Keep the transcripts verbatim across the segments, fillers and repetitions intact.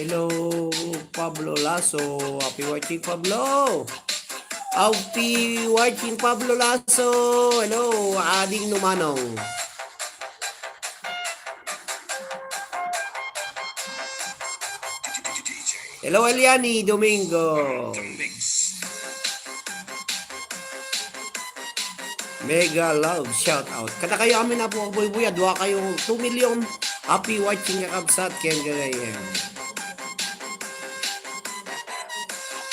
Hello, Pablo Lasso. Happy watching, Pablo. Happy watching, Pablo Lasso. Hello, Ading Numanong. Hello, Eliani Domingo. Mega love shout out. Kada kayo amin, Apo Boy Boy, dua kayo, two million. Happy watching, kakabsat, ken gagayen.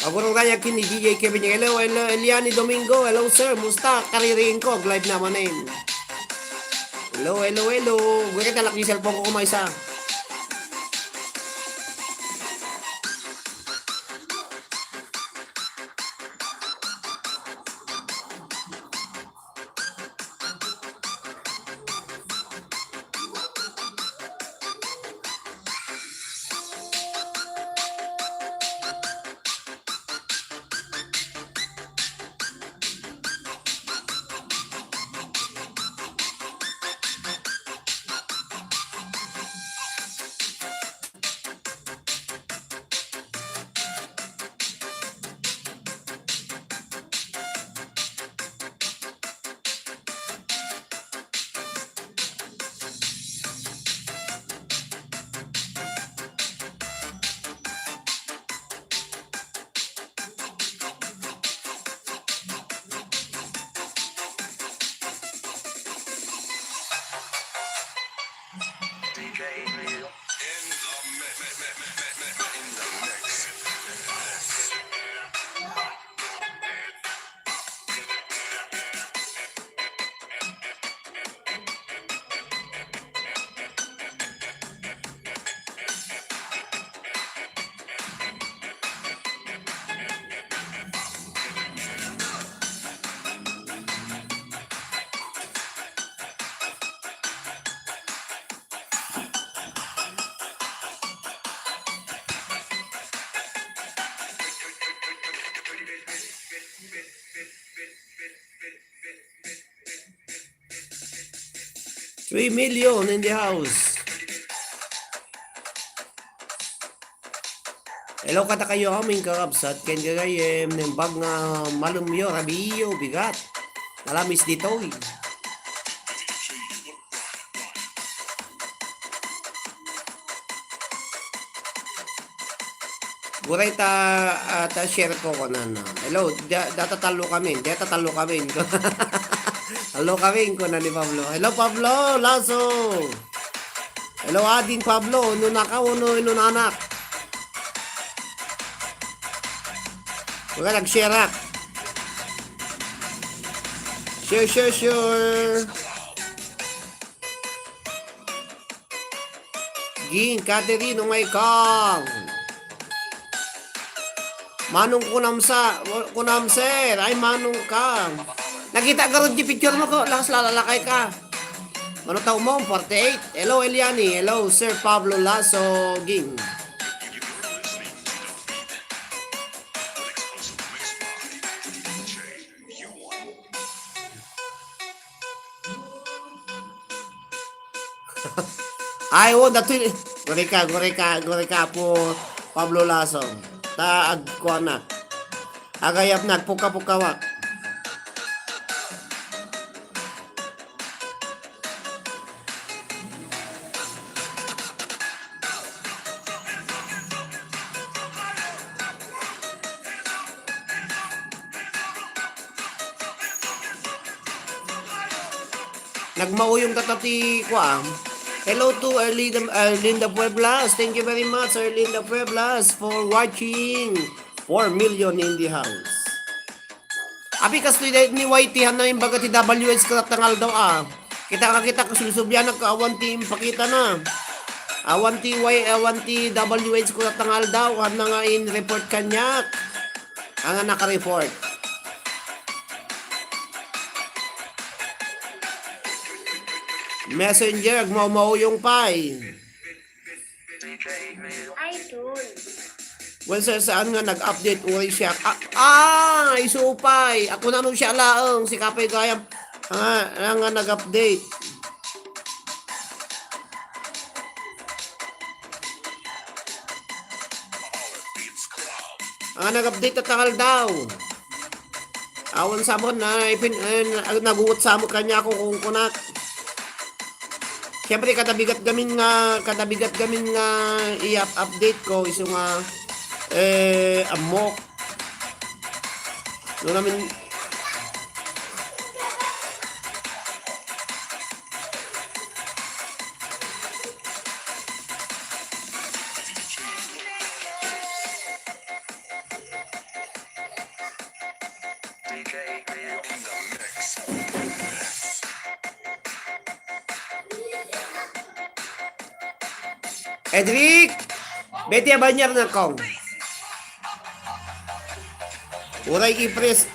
Agurong raya ken ni D J Kevin. Hello, hello, Eliani Domingo. Hello, sir. Musta? Kaririing ko. Live naman eh. Hello, hello, hello. Guri ka talak ni cellphone ko kumaysa. Three million in the house. Hello, kada kayo amin, kakabsat, ken gagayem, nembag nga malumyo, rabiyo, bigat. Alamis ditoy. Guray ta, ah, ta share ko ko na, na. Hello, da, data talo kami, data talo kami. Talo kami, ko na ni Pablo. Hello, Pablo Lasso. Hello, ading Pablo. Inunaka, uno, inunanak. Wala nag-share ak. Share, share, share. Ging, Catherine, oh my God. Manong kunam sa, kunam sir, ay manong ka. Nakita garud di picture mo ko, lakas lalalakay ka. Mano tao mo, forty-eight. Hello, Eliani. Hello, Sir Pablo Lasso Ging. Ay, oh, datoy. Gurika, gurika, gurika po Pablo Lasso. Ta agkuana. Agayap na, agpuka-pukawak. Nagmauyong data ti kuan. Hello to Erlinda, Erlinda Pueblas. Thank you very much, Erlinda Pueblas, for watching. Four million in the house. Abi, kastoy dayta ni Y T han na imbaga ti W H kulat nga aldaw, ah. Kita ka, kita ka, sulsublianak ka, awan ti impakita na. Awan ti Y, awan ti W H kulat nga aldaw, han na nga in-report kaniak. Ania naka-report? Messenger, agmaumauyong pay. Idol. Well, sir, saan nga nag-update? Uray siya. Ah, ah, isupay. Ako na nun siya laeng. Si Kapay Gayam. Ah, ah, nga nag-update. Ah, nag-update ta takal daw. Awan sa mo na ipin-, eh, na-, nagugot sa mo kanya ako kung kunak. Siyempre, kada bigat gamin nga, kada bigat gamin nga i-update ko, isu nga, eh, amok. No namin, Edric! Betty Abanyar na kong. Uray i-press,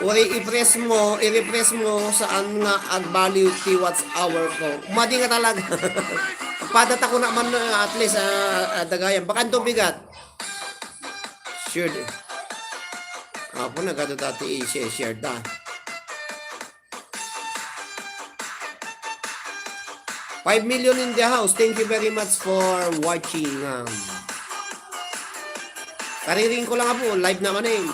uray i-press mo, i-refresh mo saan nga agbaliw ti watch hour ko. Madi nga talaga. Padata ko naman, ah, at least, ah, ah, dagayan. Baka ito bigat. Share di. Apo, nagado dati i-share, share da. Five million in the house. Thank you very much for watching. Um, kariring ko lang, apo. Live naman eh.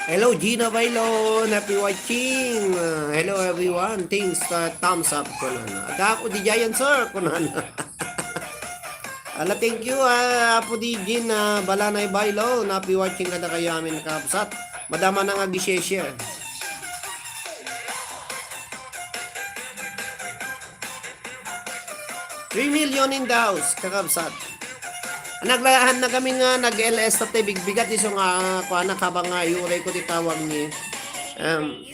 Hello, Gina Bailon. Happy watching. Uh, hello, everyone. Thanks, uh, thumbs up, kunana. Adda ako di Giant, sir, kunana. Ala, thank you, ah, Apo di Gina Balanay Bailon. Happy watching kadakayo amin, kakabsat. Madama na nga gi-share. Three million in the house, kakabsat. Naglahan na kami nga nag-L S ta tay bigbigat, isu nga, kuana, kabang nga, iuray ko ti tawag ni, um,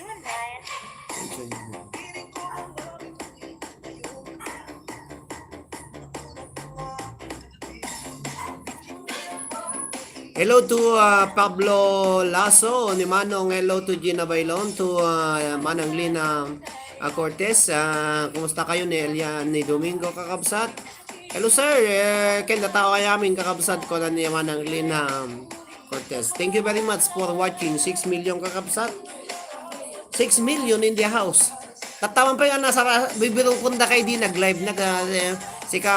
Hello to, uh, Pablo Lasso ni Manong. Hello to Gina Bailon, to, uh, Manang Lina, uh, Cortez. Uh, kumusta kayo ni Elia, ni Domingo, kakabsat? Hello, sir. Eh, ken dataw ay amin, kakabsat ko na ni Manang Lina. Cortez. Thank you very much for watching. Six million, kakabsat. Six million in the house. Tattaman pay nga nasara, bibirokon da kay di nag-live na ka, eh, sika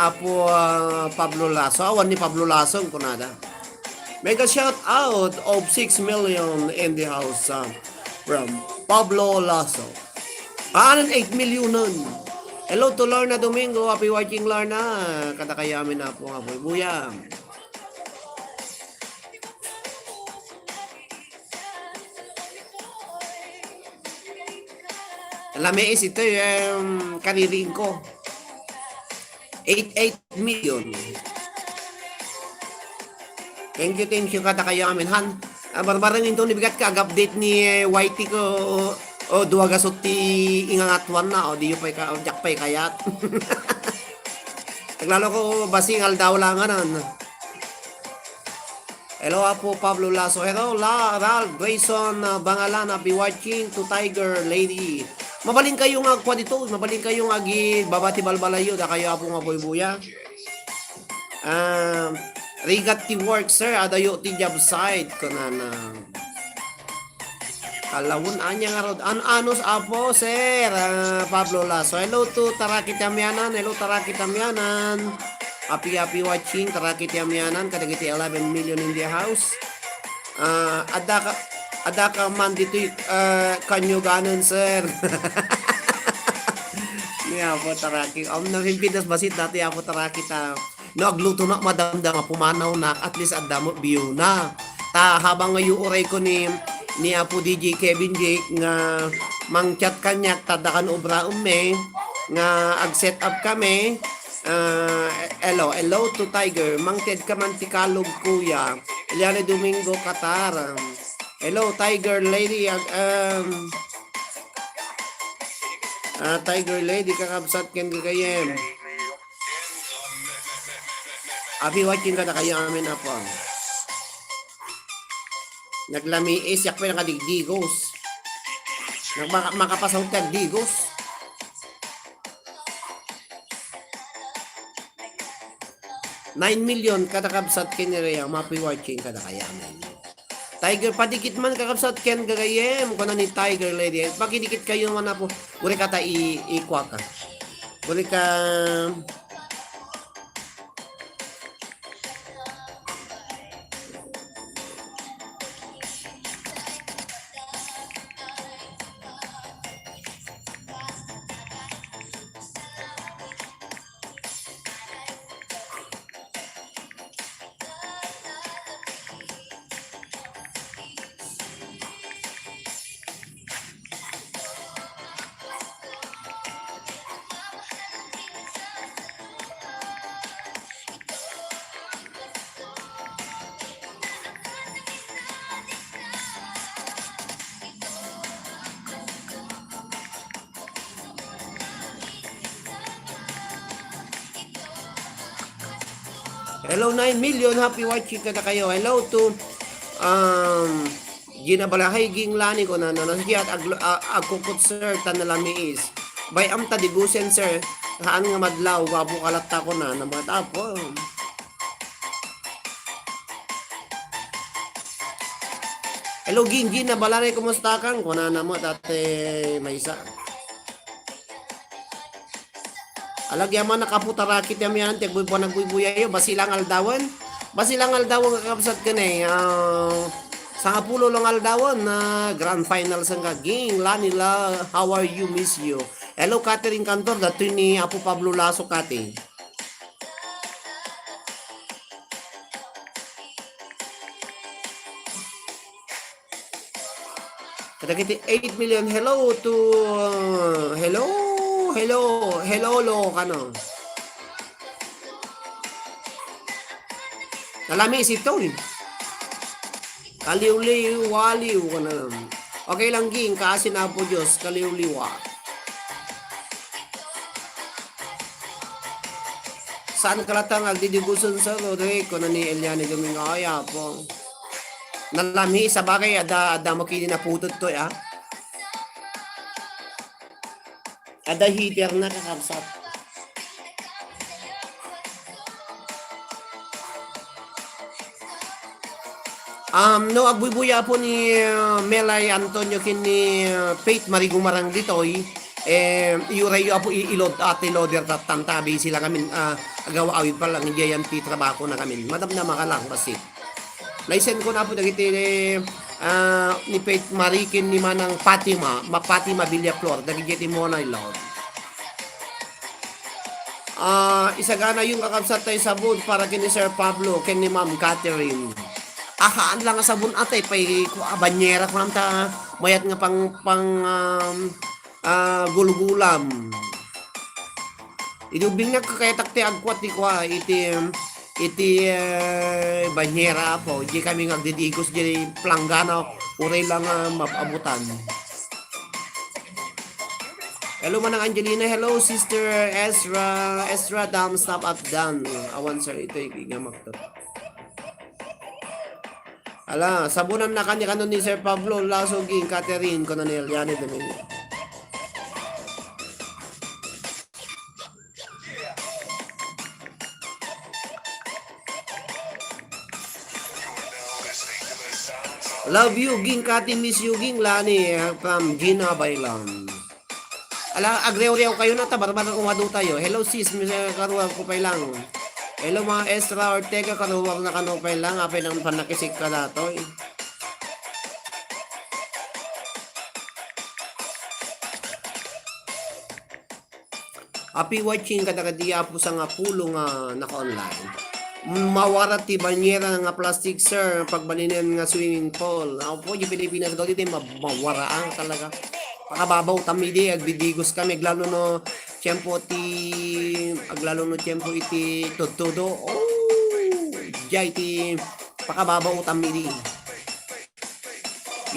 Apo, ah, Pablo Lasso. Awan ni Pablo Lasso, kunada. Mega shout out of six million in the house, ah, from Pablo Lasso. Ah, anan eight million nun. Hello to Lorna Domingo. Happy watching, Lorna. Kada kayo amin na po nga, buya. Lamiis ito, em, kaririing ko. Eight eight million. Thank you, thank you, kada kayo amin. Han, ah, barbareng into ni bigat ka, ag-update ni, eh, Y T ko, o, o, duwa gasot ti ingangatuan na, o, di yu pay ka, o, diak pay kayat. Naglalo ko, basing aldaw lang, anan. Hello, Apo Pablo Lasso. Hello, La, Ralph Grayson, uh, Bangalan, happy watching to Tiger Lady. Mabalin kayo nga agkwa dito, mabalin kayo nga agi, baba ti balbalayo, da kayo, Apo nga buybuya. Um, rigat ti work, sir. Adayo ti job site, kunana. Kalawon, anya nga rod. An-, anus, Apo, sir. Ah, Pablo Lasso. Hello to Taraki Tamianan. Hello, Taraki Tamianan. Happy, happy watching, Taraki Tamianan. Kadagiti eleven million in the house. Ah, adda ka, adda ka man ditoy, ah, kanyuganan, sir. Ni Apo Taraki. Am, napimpitas basit dati Apo Taraki ta. No, agluto na, madamdam a pumanaw na, at least adda mo view na. Ta habang nga yuuray ko ni, ni Apo D J Kevin Jake nga mang-chat kaniak, ta adda kan obra umme, nga ag-set up kami. Ah, hello, hello to Tiger. Mangted ka man ti kalog, kuya. Eliane Domingo, Qatar. Hello, Tiger Lady. Ag-, um, ah, Tiger Lady, kakabsat ken gagayem. Abi, watching kada kayo amin, Apo. Naglamiis, yak pa nakadigdigos. Nagmaka-, makapasaw ti agdigos. Nine million kada kabsat ken ni Rhea, mapi watching kada kayamin. Tiger, padikit man kakabsat ken gagayem, kuna ni Tiger Lady. Pakidikit kayo man, Apo. Guri ka ta i-, ikwa ka. Guri ka. Hello, nine million. Happy watching kada kayo. Hello to, um, Gina Balahay, Ging Lani, ko na, na, na, aglo-, a-, agkukot, sir, tan nalamiis. Bay, am ta digusen, sir. Haan nga madlaw, gwapo ka latta ko na, na mga tapo. Hello, Ging, Gina Balahay, kumusta kang? Kuna na mo, dati, maysa. Alagyaman, nakaputaraki ti amian, ti agbuy-, buwan agbuybuyayo, basilang aldawan. Basilang aldawan, kakabsat, kani, ah, sangapulo lang aldawan na grand final sang Ging, Lani la, how are you, miss you. Hello, Catherine Cantor, datoy ni Apo Pablo Lasso, Kati. Kadagiti eight million. Hello to, hello, hello, hello, lo, kano. Nalami isito, eh. Kaliwliwaliw, kano. Okay lang, Ging, kaasi na po Diyos, kaliwliwa. Saan ka latang agdidiguson, Sir Roderick? Kuna ni Eliane Domingo, ay, apo. Nalami, sabagay, ada, ada mo kini naputod to, ah. Ada heater na, kakabsat. Um, no, agbuybuya po ni, uh, Melay Antonio ken ni, uh, Faith Marie Gumarang ditoy, eh, iyurayyo apo i-, i-load at i-loader ta-, tanta, busy lang amin, ah, agaw-awid pa lang, diyan ti trabaho na kami. Madam na makalang, basi. Naisen ko na po dagiti, ah, ni Faith Marie ken ni Manang Fatima, Ma-, Fatima Villaflor, dagiti muna i-load. Ah, isagana yung kakabsat tayo sabon para kini Sir Pablo, ken ni Ma'am Catherine. Ahaan lang nga sabon atay, pay, kua, banyera ko lang ta, mayat nga pang, pang, um, ah, gulgulam. Idubing na kakayatak ti agkuat ti kua, iti, iti, eh, banyera po. Di kami nga agdidigos, di planggana, uray lang, ah, mapabutan. Hello, Manang Angelina. Hello, Sister Ezra. Ezra, dam, stop at dan. Awan, sir, ito yung igamak to. Ala, sabunan na kanya kano ni Sir Pablo, Laso, Ging, Catherine, kono ni Eliane Domingo. Love you, Ging Kati, miss you, Ging Lani, from Gina Bailan. Ala, agrew-rew kayo na, ta barbarang umadu tayo. Hello, sis, miss, karuwag ko pay lang. Hello, mga Ezra Ortega, karuwag na kano pay lang, apay nang panakisik ka datoy. Happy watching kadagiti apo sa nga pulo nga naka-online. Mawara ti banyera nga plastic, sir, pagbalinen nga swimming pool. Apo, di Pilipinas, gaw, di ma-, mawara, ah, talaga. Pakababaw, tamidi, agdidigos kami, aglalo no, tiempo ti, aglalo no, tiempo iti tudtudo. Oh, jay ti, pakababaw, tamidi.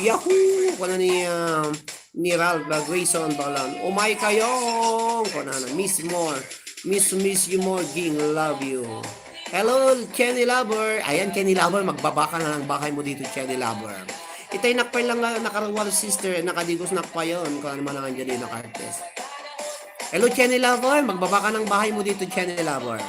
Yahoo! Kuna ni, ah, ni Ralph, ah, Grayson Balan. "Umay kayo!" Kuna na, "Miss more. Miss, miss you more, Ging. Love you." Hello, Kenny Lover. Ayan, Kenny Lover, magbaba ka na ng bahay mo dito, Kenny Lover. Itay nakpay lang nga nakaruwal, sister, nakadigos nakpayon. Kuna naman ang Angelina Cartes. Hello, Kenny Lover, magbaba ka ng bahay mo dito, Kenny Lover.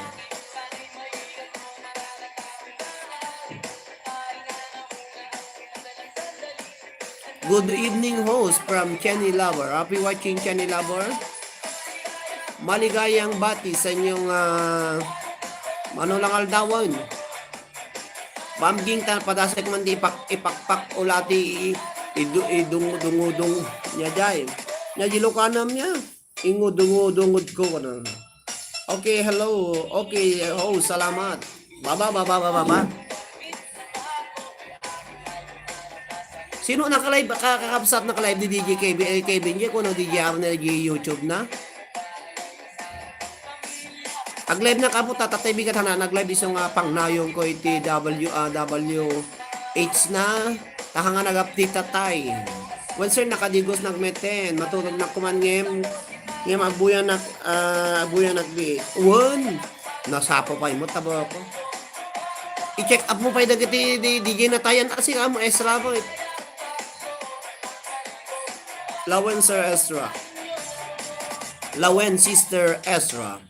Good evening, host from Kenny Lover. Happy watching, Kenny Lover. Maligayang bati sa inyong, ah, ano lang aldawan. Ma'am Ging, ta padasek man di ipak-, ipakpak o lati i-, idu-, idung-, dungudung niya jay. Niya di lukanam niya. Ingudungudungod ko, ano. Okay, hello. Okay, oh, salamat. Baba, baba, baba, baba. Sino naka-live? Ka-, kakabsat naka-live ni D J Kevin, eh, Kevin, di ko no D J Arnel, di YouTube na. Ag-live na kapo, tatatay bigat hana, nag-live iso nga pangnayong ko iti W, ah, W H na, taha nga nag-update tatay. Well, sir, nakadigos nagmeten, maturog na kuman ngem, ngem agbuya nak, ah, agbuya nak di. Wen, nasapa pay mo, tabo ako. I-check up mo pay dagiti di, di ginatayan, asi amo, Ezra mo, eh. Lawen, Sir Ezra. Lawen, Sister Ezra.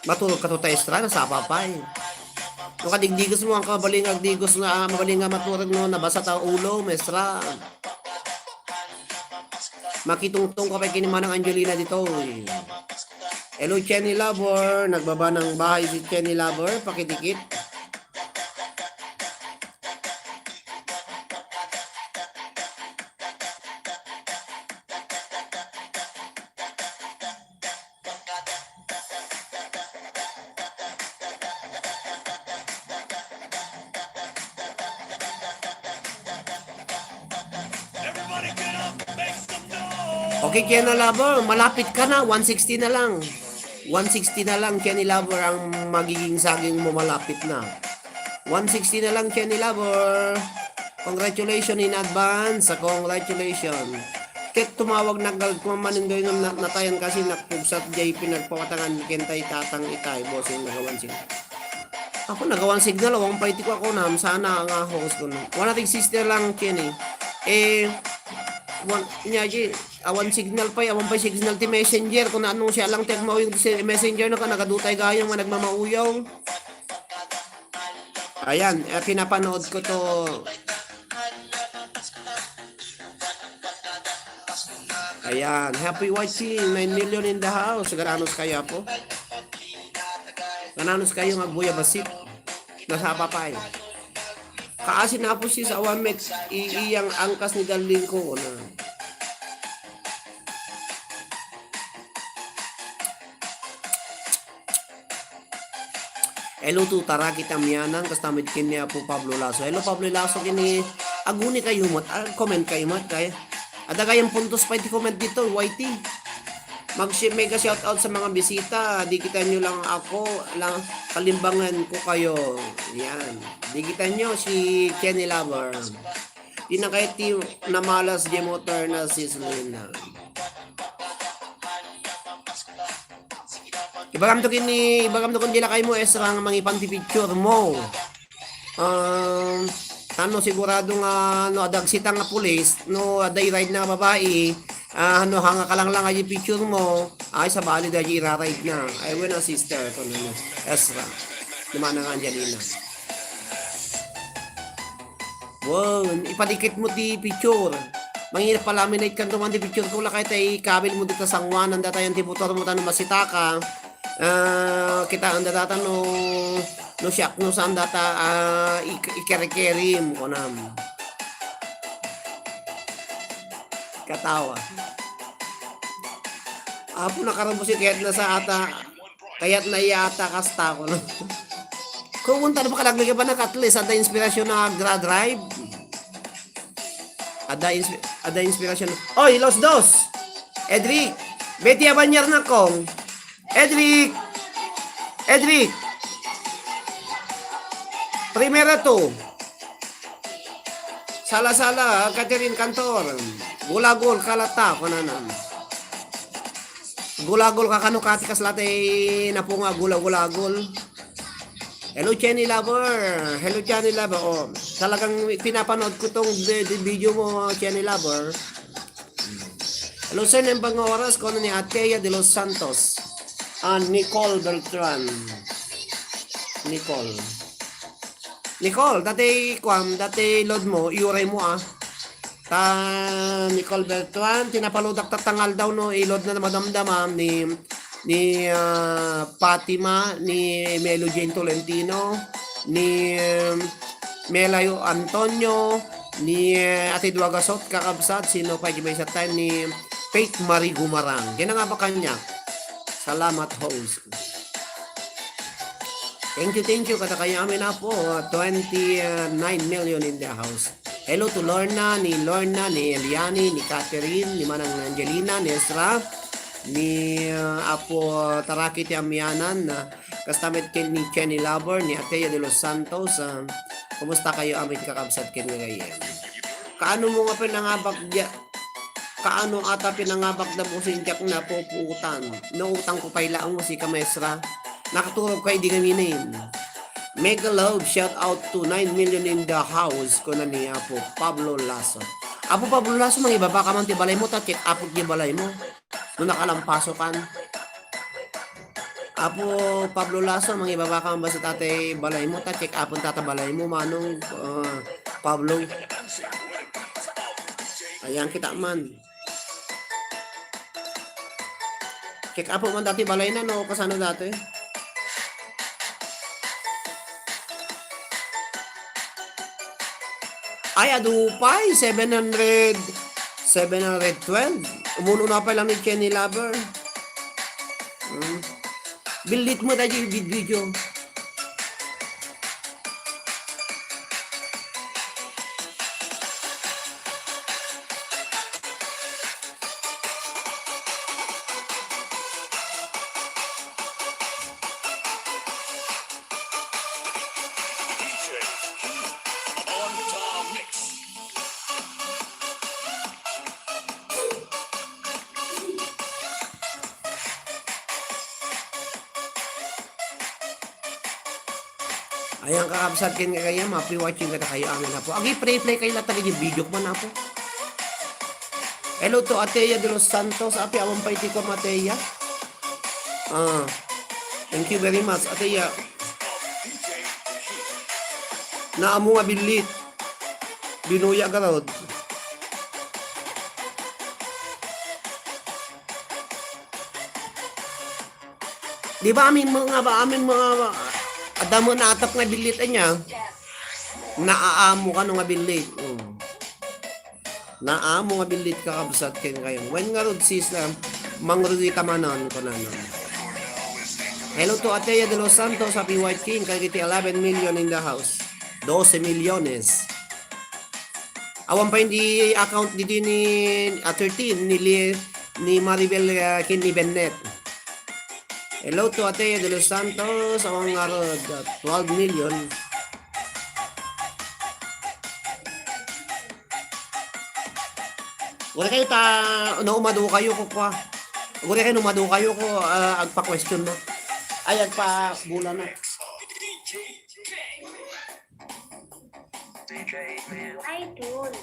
Maturog ka to, ta Ezra, nasapa pay. No kadigdigos mo, ang kabaling agdigos nga, ah, mabaling nga maturog, no, nabasa ta ulo, Mesra. Makitungtong ka pa kini Manang Angelina dito, eh. Hello, Chenny Lover. Nagbaba ng bahay si Chenny Lover. Pakidikit. Okay, Kenny Lover, malapit ka na. One sixty na lang. One sixty na lang, Kenny Lover, ang magiging saging mo, malapit na. One sixty na lang, Kenny Lover. Congratulations in advance. Congratulations. Ket tumawag na gal-, kumamaninggoy nga na-, natayan kasi nakpugsat jay pinagpawatangan ken tay tatang itay, bossing, nagawan signal. Ako, nagawan signal, awan pay ti kuakunam, sana nga host ko, no? Wana ti sister lang, Kenny. Eh, wan-, nya, jay, awan signal pay, awan pay signal ti messenger, kung ano siya lang ti agmauyong ti messenger, naka-, nagadutay gayam nga nagmamauyong. Ayan, eh, pinapanood ko to. Ayan, happy watching, nine million in the house. Gananos kayo, apo? Gananos kayo nga agbuya bassit? Nasapa pa eh. Kaasi na po si sa one mix, i-, iyang angkas ni darling ko, na. Hello to Tara Kita Mianan, kastamit ken ni Apo Pablo Lasso. Hello, Pablo Lasso, kini aguni kayo met, ah, comment kayo met, kay adda gayam puntos pa iti comment dito, Y T. Mag-, mega shout out sa mga bisita, di kita nyo lang ako, lang kalimbangan ko kayo. Yan. Di kita nyo si Kenny Lover. Di na kayo ti namalas, di mo turn na si Selena. Ibagam to kini, ibagam to kun di lakay mo, Ezra, nga mangipan ti picture mo. Um, ano, sigurado nga, no, adda agsita nga pulis, no, adda i-ride na babae, ah, ano, hanga ka lang lang, ay picture mo, ay, sabali da, ira-ride na. Ay, wena, sister, ko na, Ezra. Lumana nga, Angelina. Wow, ipadikit mo ti picture. Mangina pa laminate kan tuman ti picture ko, lakay tay kabil mo dita sanguanan datayan ti motor mo tano masitaka. Ah, kita ang data no, no siak no saan data, ah, ik-, ikeri-keri mo kunam. Katawa. Apo nakarubos yung kayat na sa ata, kayat na iya ata kasta ko no. Kung unta na pakalaglag pa na at least, ada inspirasyon na gra-drive. Ada, inspi-, ada inspirasyon. Oy, Los Dos! Edric! Betty Abanyar na kong. Edric! Edric! Primera to. Sala-sala, Catherine Cantor. Gulagol, kalata, kananan. Gulagol ka kano kati kas latte napunga gulagulagol. Hello, Jenny Lover. Hello, Jenny Lover. Oh, talagang pinapanood ko tong vi-, vi-, video mo, Jenny Lover. Hello, sir, nembang oras ko ni Atea de los Santos. Ah, Nicole Beltran. Nicole. Nicole, dati kuam, dati load mo, iuray mo, ah. Ta Nicole Beltran, tinapaludak tatangal daw no, ilod na madamdama ni, ni, ah, Fatima, ni Melo Jane Tolentino, ni, um, Melayo Antonio, ni, eh, Ate Duagasot, kakabsat, sino pa, di ba, isa time ni Faith Marie Gumarang. Yan ang abakan niya. Salamat, host. Thank you, thank you. Kada kayo amin na po, uh, twenty-nine million in the house. Hello to Lorna, ni Lorna, ni Eliani, ni Catherine, ni Manang Angelina, ni Ezra, ni, uh, Apo Taraki ti Amianan, na kastamit ken ni Kenny Lover, ni Atea de los Santos. Uh, kumusta kayo amin kakabsat ken nga gayem? Kaano mo nga pinangabak dia? Kaano ata pinangabak da mo si Jack na puputan? Nautang ko pay laang mo si Kamesra. Nakaturog kay di gaminin. Mega love, shout out to nine million in the house, kuna ni Apo Pablo Lasso. Apo Pablo Lasso, mangibaba ka man ti balay mo, ta check up ti balay mo. No nakalampaso kan. Apo Pablo Lasso, mangibaba ka man basta tatay balay mo, ta check up tata balay mo, manong, ah, Pablo. Ayan kita man. Check up man dati balay na, no? Kasano dati? Ay, adu pay, seven hundred, seven hundred twelve. Umuno na pa lang ni Kenny Lover. Hmm. Bilit mo tayo yung video. Ayan, kakabsat ken nga kaya, mapi-watching kada kayo amin, apo. Agi, play-play kayo latta iti video ko man, apo. Hello to Atea de los Santos, api awan pa iti ko, Atea. Ah, thank you very much, Atea. Naammo nga billit. Binuya garud. Di ba amin mo nga ba, amin mo nga ba, adda mo naatap nga billit anya? Naaamo kano nga billit. Mm. Naaamo nga billit ka kabsat ken kayo. Wen ngarud sisla, mangrugi ka manon, kunana. Hello to Atea de los Santos, happy White King, kagiti eleven million in the house. Doce millones. Awan pa indi account didi ni, ah, thirteen ni Li-, ni Maribel, ah, ken ni Bennett. Hello to Atea de los Santos, awan ngarud, ah, twelve million. Uray kayo ta, no, umadu kayo ko kwa. Uray kayo, no, umadu kayo ko, ah, agpa-question na. Ay, agpa-bola na. Idol.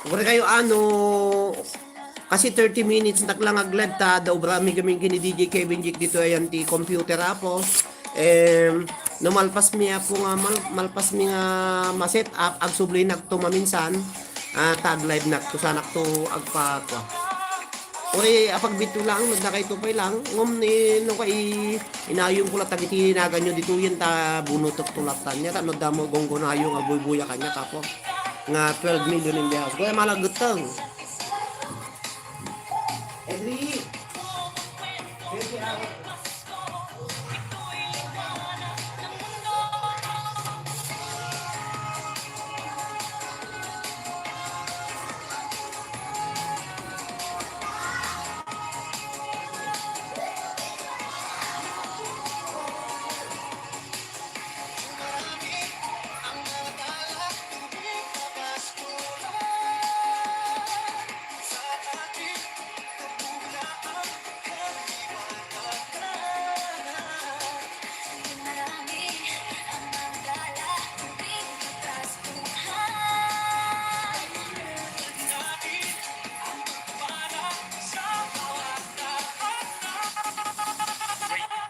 Uray kayo, ano, kasi thirty minutes nak lang ag-live ta, da obra mi kami kini D J Kevin Jake dito, ayan ti computer, apo. Em, no malpas mi, apo, nga mal-, malpas mi nga ma-set up, agsubli nak to maminsan, ah, ta ag-live nak to, sanak to agpakwa. Uray, apagbitto lang, nagdakay to pay lang, ngem ni, no, kay, inayong ko lang, tagiti naganyo dito, yan, ta, bunutok to latan niya, ta, no, damo, gonggonayo, nga buybuya kanya, kapo. Nga twelve million in the house. Kuya, malagetang. Edri!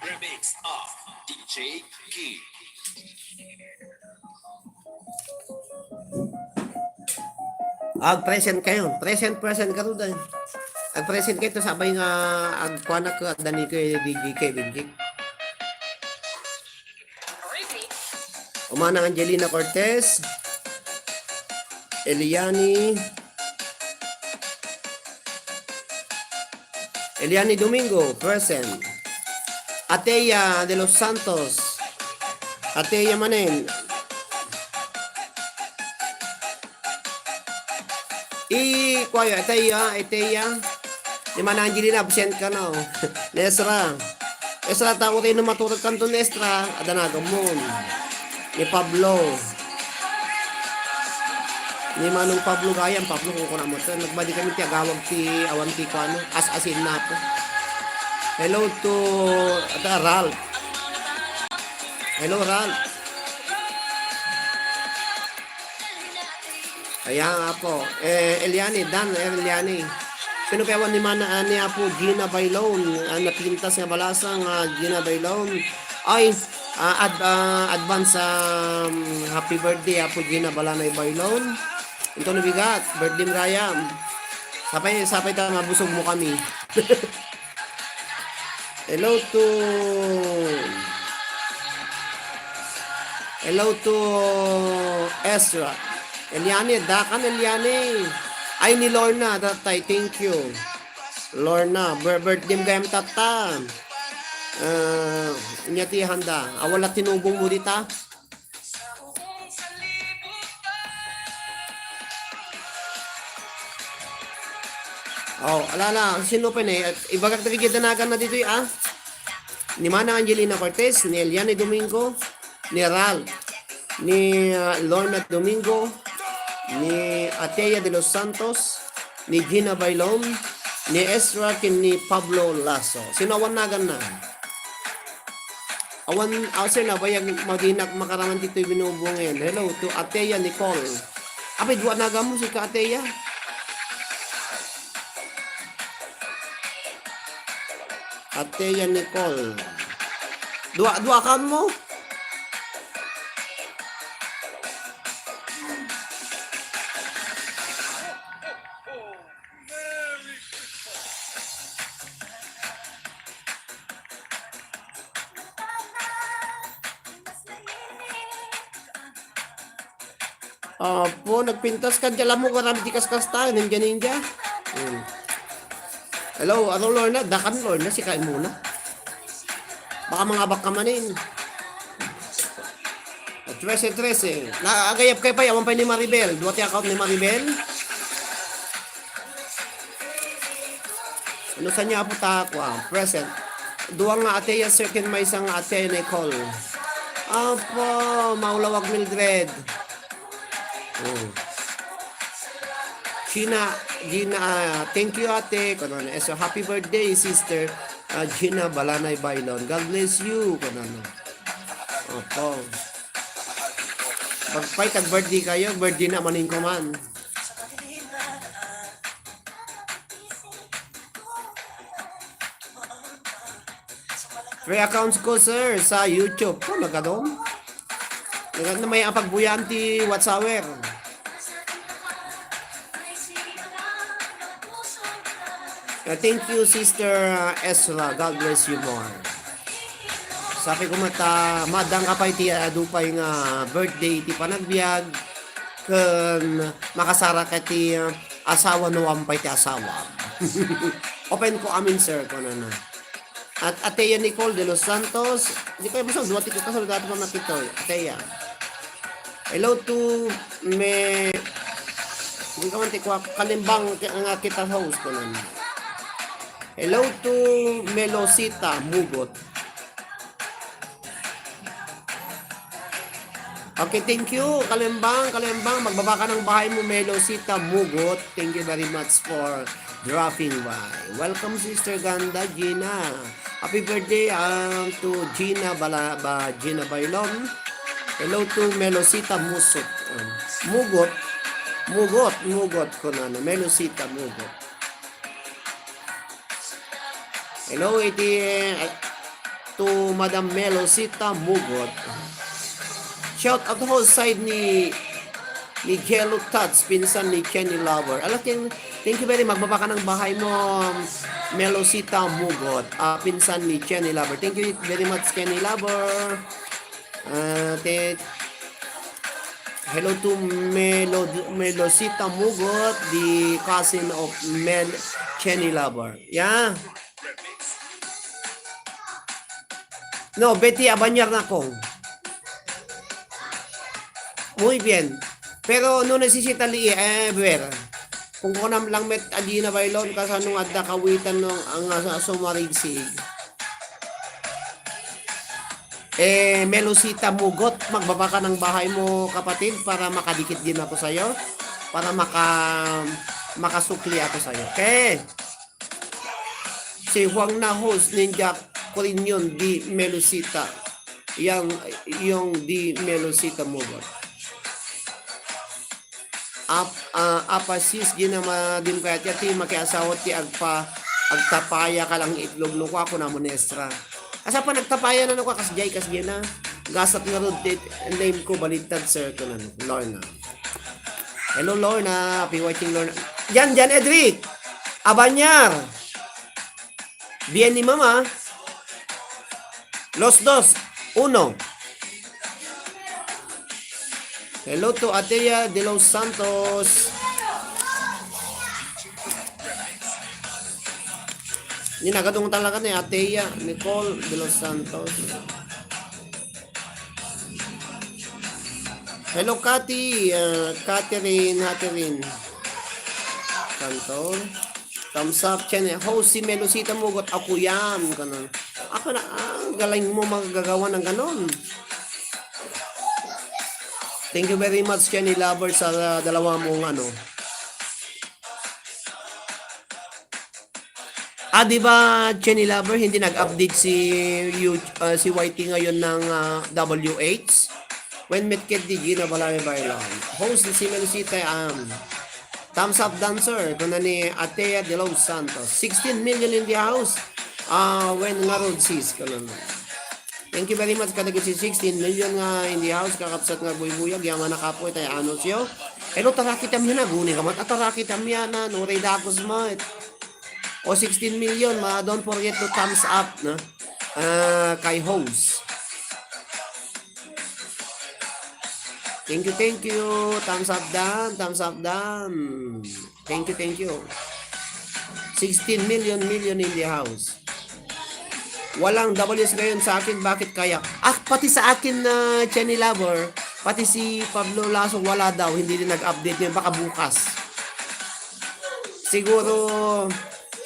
Remix of D J King. Ag-present kayo. Present, present ka rin. Ag-present kayo, to sabay nga agkuanak ko, adda ni ko, eh, D J Kevin Jake. Umana Angelina Cortez, Eliani, Eliani Domingo, present. Ateya de los Santos. Ateya manen. I, kuayo, Ateya, Ateya. Ni Mana Angelina, absent ka na, oh. Ni Ezra. Ezra, tao tayo na maturag kanto ni Ezra. Adanagan mo. Ni Pablo. Ni Manong Pablo gayam, Pablo, kung kuna mo to. Nagbadi kami ti agawag ti awan ti kuano, as-asin na po. Hello to, ata, Ralph. Hello, Ralph. Ayan nga po. Eh, Eliani, Dan, eh, Eliani. Sino kaya ni Mana, ah, ni Apo Gina Bailon? Ah, napintas nga balasang, ah, Gina Bailon. Ay, ah, ad-, ah, advance, um, happy birthday, Apo Gina Balanay Bailon. Ito na bigat, birthday mo kaya. Sapay, sapay ta, mabusog mo kami. Hello to, hello to Ezra. Eliane, dakan Eliane. Ay, ni Lorna, tatay, thank you. Lorna, bir-, birthday mo gayam tatta. Ah, inya ti handa. Awala tinubong mo dita. Oh, ala, ala, sino pa ni? Ibagak dagiti danagan na ditoy, ah. Ni Manang Angelina Cortez, ni Eliane Domingo, ni Ral, ni, ah, Lorna Domingo, ni Atea de los Santos, ni Gina Bailon, ni Ezra, ken ni Pablo Lasso. Sino awan nagan na? Awan, ah, sir, nabayag madinak makaraman ditoy binubungen. Hello to Atea Nicole. Apay, dua nagamu si ka Atea. Atea Nicole. Dua, dua account mo? Apo, nagpintas ka, di alam mo, marami ti kaskasta, ninja, ninja. Hmm. Hello, ano, Lorna? Dakan, Lorna, sika muna. Baka mangabak ka manin. Trese, trese. Naagayap kayo pa, yaman pa ni Maribel. Dua ti account ni Maribel. Ano sa niya po ta, kwa? Present. Dua nga Atea, second, maysa nga Atea Nicole. Apo, maulawag Mildred. Oh. Gina, Gina, ah, thank you, ate. Kunana, so happy birthday, sister, ah, Gina Balanay Bailon. God bless you. Kunana. Opo. Pagpay, tag birthday kayo, birthday na manin ko man. Free accounts ko, sir, sa YouTube. Oh, nagadong. Nagad na may apagbuyan ti watch hour. Uh, thank you, Sister, uh, Ezra. God bless you more. Sabi ko mata, madang ka pa iti adu pay nga birthday ti panagbiag, ken makasara ka ti, uh, asawa no ampay ti asawa. Open ko amin, sir, kunana. At Atea Nicole de los Santos, di kayo masag, dua ti kita sa dati pa makitoy. Atea. Hello to me, di ka man ti kwa, Kalimbang, nga kita host ko nun. Hello to Melosita Mugot. Okay, thank you, Kalimbang, Kalimbang. Magbaba ka ng bahay mo, Melosita Mugot. Thank you very much for dropping by. Welcome, Sister Ganda, Gina. Happy birthday, um, to Gina Bala-, ba, Gina Bailon. Hello to Melosita Musot. Um, Mugot. Mugot, Mugot, kunana. Melosita Mugot. Hello, iti, eh, to Madam Melosita Mugot. Shout out ho side ni, ni Jello Tats, pinsan ni Kenny Lover. Ala, thank, thank you very much. Magbaba ka ng bahay mo, Melosita Mugot. Ah, pinsan ni Kenny Lover. Thank you very much, Kenny Lover. Ah, te-, hello to Melo-, Melosita Mugot, the cousin of Mel Kenny Lover. Yeah. No, Betty Abanyar na ko. Muy bien. Pero no necesita li, eh, ver. Kung kunam lang met, adi na baylon, kasano nga adda kawitan no, ang, ah, sumarigsig. Eh, Melusita Mugot, magbaba ka ng bahay mo, kapatid, para makadikit din ako sa'yo, para maka-, makasukli ako sa'yo. Okay? Si Juan na host, Ninja Korinyon, di Melusita. Yang, yung di Melusita Mugot. Ap-, ah, apa sis, Gina, madim kayat ti makiasawa ti agpa-, agtapaya ka lang itlog no kua, kuna mo, Nestra. Asa pa nagtapaya na no kua, kas jay, kas Gina. Gasat nga rod ti name ko, baliktad, sir, kunan, Lorna. Hello, Lorna. Happy watching, Lorna. Jan, Jan Edric. Abanyar. Bien ni Mama. Los dos. Uno. Hello to Atea de los Santos. Ni nagadong talaga ni Atea Nicole de los Santos. Hello, Cathy, ah, Catherine, Catherine. Kanto. Thumbs up, channel. Host si Melusita Mugot, ako yan. Ganun. Ako na, ah, galing mo magagawa ng ganun. Thank you very much, Kenny Lover, sa dalawa mong ano. Ah, di ba, Chenny Lover, hindi nag-update si, you, ah, si Y T ngayon ng, ah, W H? When met ket di Gina Balay Bailon. Host si Melusita, um, thumbs up dancer, kuna ni Atea de los Santos. Sixteen million in the house. Ah, when ngarud, sis, kanan. Thank you very much kadagiti sixteen million nga in the house, kakabsat nga buybuyag, yaman a kapoy, tay anusyo. Hello, tarakit kami na, guni ka mat, atarakit kami na, no, redakus mo. O sixteen million, ma, don't forget to thumbs up, no? Ah, kay host. Thank you, thank you. Thumbs up dan, thumbs up dan. Thank you, thank you. Sixteen million, million in the house. Walang W S ngayon sa akin, bakit kaya? Ah, pati sa akin na Chenny Lover, pati si Pablo Lasso wala daw, hindi din nag-update ngayon, baka bukas. Siguro,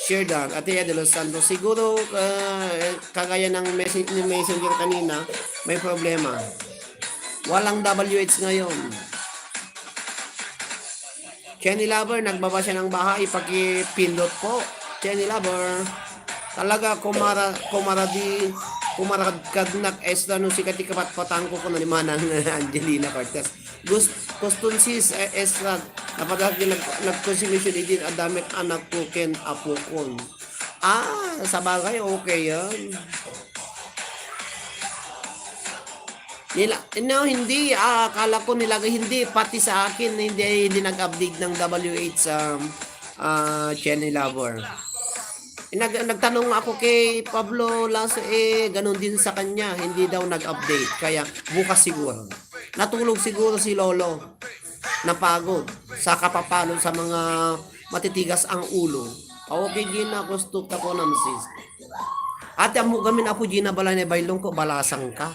share dan, Ate Ed de los Santos, siguro, ah, kagaya ng message, ng messenger kanina, may problema. Walang W H ngayon. Chenny Lover, nagbaba siya ng baha, ipakipindot po. Chenny Lover, talaga kumara, kumaradi, kumaradkadnak, Esra, no sika ti kapatpatangko, kuno ni Manang Angelina Cortez. Gus-, Kuston sis, eh, Esra, napatak yung nag-, nagkonsumisyon idin, adamit anak ko ken apokon. Ah, sabagay, okay yan. Nila, no, hindi, ah, akala ko nilagay, hindi, pati sa akin, hindi, hindi nag-update ng W H, um, ah, Chenny Lover. Nag-, nagtanong ako kay Pablo Lasso, eh, ganun din sa kanya, hindi daw nag-update, kaya bukas siguro. Natulog siguro si Lolo, napagod, sa kapapalo sa mga matitigas ang ulo. Okay, Gina, gusto ka po ng sis. Ate, ammo gamin, Apo Gina, balay na baylong ko, balasang ka.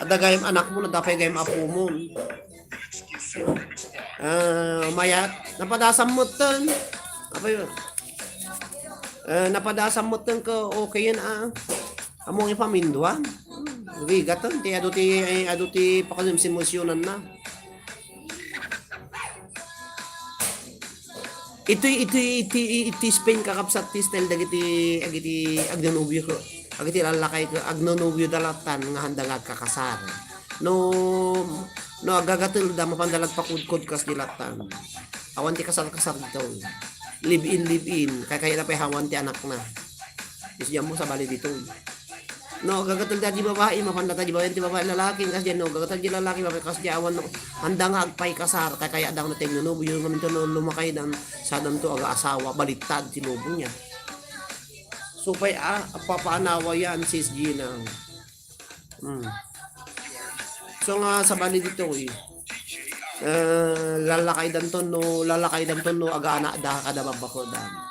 Adda gayam anak mo, nadapay gayam apo mo. Ah, mayat, napadasam mo ten. Apa yun? Ah, napadasam mo ten ko, okay yan, ah. Among ipaminduan. Rigat ten, ti adu ti, adu ti pakanimsimosyonan na. Itoy, itoy, iti, iti Spain, kakabsat, ti style dagiti, agiti agnonobio ko. Agiti lalakay ko, agnonobio da latan nga handa nga agkakasar. No, no agagatel da, mapanda lagpakudkod kas di latan. Awan ti kasar-kasar dito. Live in, live in. Kay kaya na pay awan ti anak na. Is diyan mo sa bali dito. No, gagatel da di babae, mapanda ta di babae, ti babae, lalaki, kas diyan, no, gagatel di lalaki, babae, kas diyan, awan, no, handa nga agpaykasar, kay kaya adda nga natengngono, buyo nga minto, no, lumakay dan, sadanto aga asawa, baliktad ti lobo niya. So, pay, ah, papaanawa yan, sis Gina. Hmm. So nga, sa bali dito, eh. Eh, lalakay danton no, lalakay danton no, aga anak da, kada babakodan.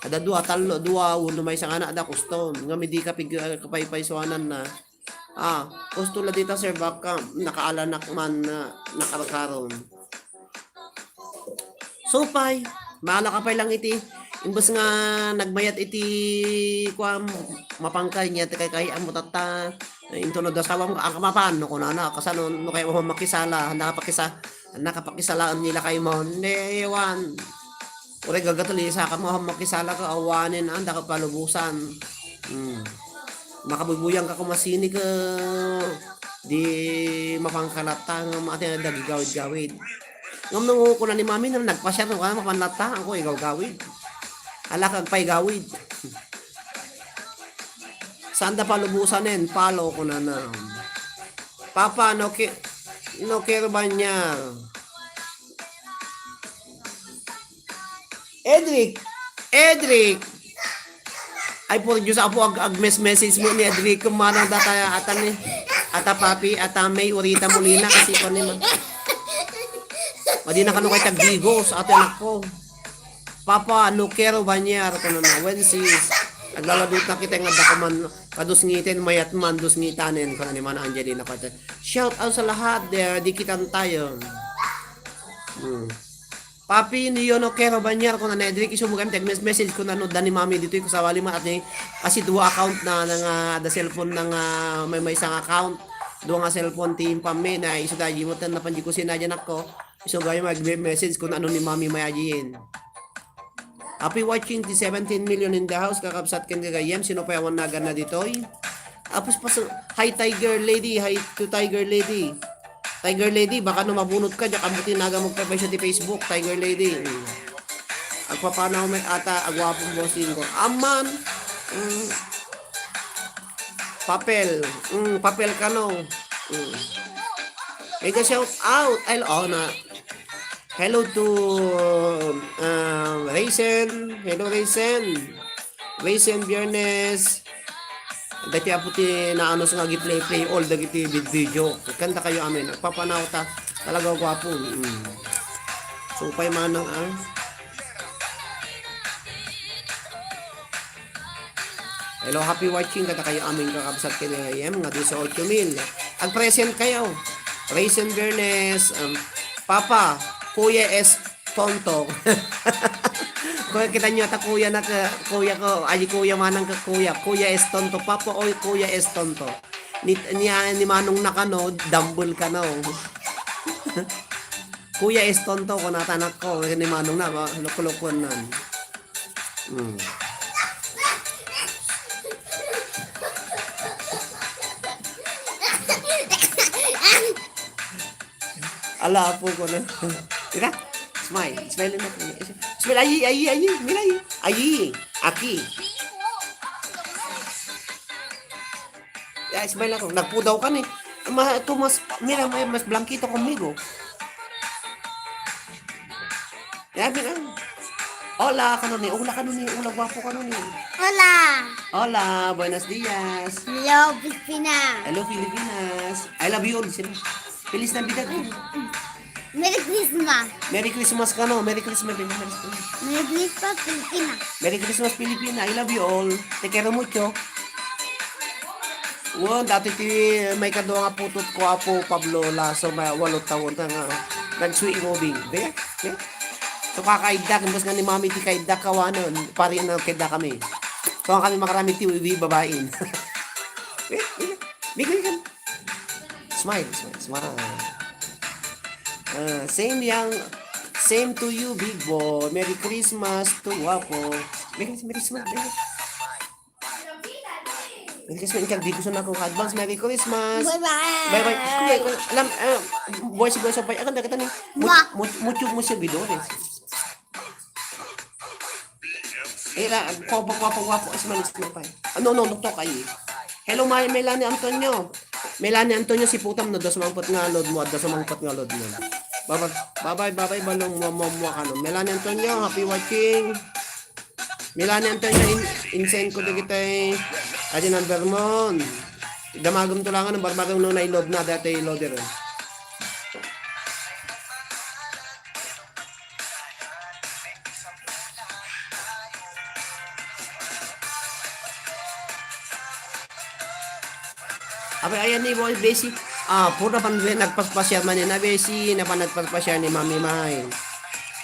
Kada dua, talo, dua, uno, may isang anak da, kuston. Nga, midi ka pig-, kapaypaysuanan na. Ah, kuston la dita, sir, baka nakaalanak man na nakarkaron. Supay, maala ka pay lang iti, imbes nga nagmayat iti, kuam, mapangkay niya, ti kay, kay, amo tatta, eh, intuno da sawam, ang kamapan, no, kunana, kasano, no, kay, oh, makisala, nakapakisa-, nakapakisalaen nila kay mo, hindi, iwan. Uray gagatalisa ka mo, makisala ka, awanen, ang daka palubusan. Hmm. Makabuybuyang ka kumasini ka, di mapangkalata nga mati na dagigawid-gawid. Ngam nung kuna ni mami na nagpasyar no ka, mapanlata, ako igawgawid. Ala kag paigawid. Saan da palubusan en? Palo ko na na. Papa, no ki-, no care ba niya? Edric! Edric! Ay, por Diyos, apo, ag-, ag-mes-message mo ni Edric, kung manang data, ata ni, ata papi, ata may urita mo lina, kasi ko ni ma-, madi na kano kay tagdigos, ate anak ko. Papa, no care ba niya, ko na na, when sis, naglaladot na kita nga dakuman, kadus ngiten, mayat man, dus ngitanen, ko na ni Mana Angelina, ko ata, shout out sa lahat, there, di kitan tayo. Hmm. Papi, niyo no kero banyar, kuna ni Edric, isu mo kami text message, kuna no, da ni mami ditoy, kasawali man, at ni, kasi dua account na, na nga, da cellphone na nga, may, may isang account, dua nga cellphone, ti impam mi, na isu da, di mo, tan, napan di ko sinadya, nako, isu gayo mag-message, kuna no ni mami may ajiin. Happy watching the seventeen million in the house, kakabsat ken gagayem, sino pa yawan nagan na ditoy? Apos pas, hi Tiger Lady, hi to Tiger Lady. Tiger Lady, baka no mabunot ka, diak ambuti naga magpapay siya ti Facebook, Tiger Lady. Mm. Agpapanaw met ata, agwapong bossing ko. Aman, mm, Papel. Mm, papel kano. Mm. Mega shout out. Ay, oh, na. Hello to, um, Raisin. Hello, Raisin. Raisin Biernes. Dati apo ti naanus nga gi-play-play all dagiti vid-, video. Kanta kayo amin. Nagpapanaw ta. Talaga gwapo. Mm. Supay manang, ah. Hello, happy watching kadakayo amin kakabsat ken A M nga dieciocho mil. Ag-present kayo. Raisin Bernes, um, Papa, Kuya S Tonto. Kuya, kita nyo ta kuya na ka, kuya ko, ay kuya manang ka kuya. Kuya S Tonto, Papa, oy Kuya S Tonto. Ni, ni, ni Manong na kano, dumbbell kano. Kuya S Tonto, kunata anak ko, ni Manong na, ma-, loko-lokoan nan. Hmm. Ala, apo ko na. Ika, smile. Smile na. Smile, ayi, ayi, ayi. Mira, ayi. Ayi, aki. Ya, smile ako. Nagpudaw ka ni. Ma, ito mas, mira, may mas blankito conmigo. Yabi lang. Hola, kano ni? Hola, kano ni? Hola, guapo, kano ni? Hola. Hola, buenos dias. Hello, Pilipinas. Hello, Pilipinas. I love you all, sila. Feliz Navidad. Merry Christmas. Merry Christmas kano. Merry Christmas, Pilipinas. Merry Christmas, Pilipinas. Merry Christmas, Pilipinas. I love you all. Te quiero mucho. Wen, dati ti maikadua nga putotko, Apo Pablo Lasso, may walo taon ta nga nag-sweet moving. Be? Be? So, kakaiddak, imbes nga ni Mami ti kaiddak, kawanen, pari na kaiddak kami. So, ang kami makarami ti wiwi babain. Be? Be? Be? Be? Smile, smile, smile. Ah, same yang, same to you, big boy. Merry Christmas to Wapo. Merry, Merry Christmas, Merry. Merry Christmas, ikaw, di ko sa nako. Advance Merry Christmas. Bye-bye. Bye-bye. Kuya, alam, ah, buhay si Buhay Sampay. Akan dagat ni. Mwa. Mut-, mut-, mucho mo servidores. Eh, la, guwapo, guwapo, guwapo. Ay, si Manix na pa. Ano, no, doktor kayo. Hello, May, Melanie Antonio. Melanie Antonio, si putam na dos mangpet nga load mo, dos mangpet nga load mo. Bye-bye, bye-bye, bye-bye, balong mo, mo, mo, ano. Melanie Antonio, happy watching. Milani Antonio, in-, insend ko dagitay adi number mo. Damagem to langen, barbareng no naiload na, dati loader. Apay, ayan ni Boy Bessie. Ah, puro napan nagpaspasiar man yan. Ah, Bessie, napan nagpaspasiar ni Mami May.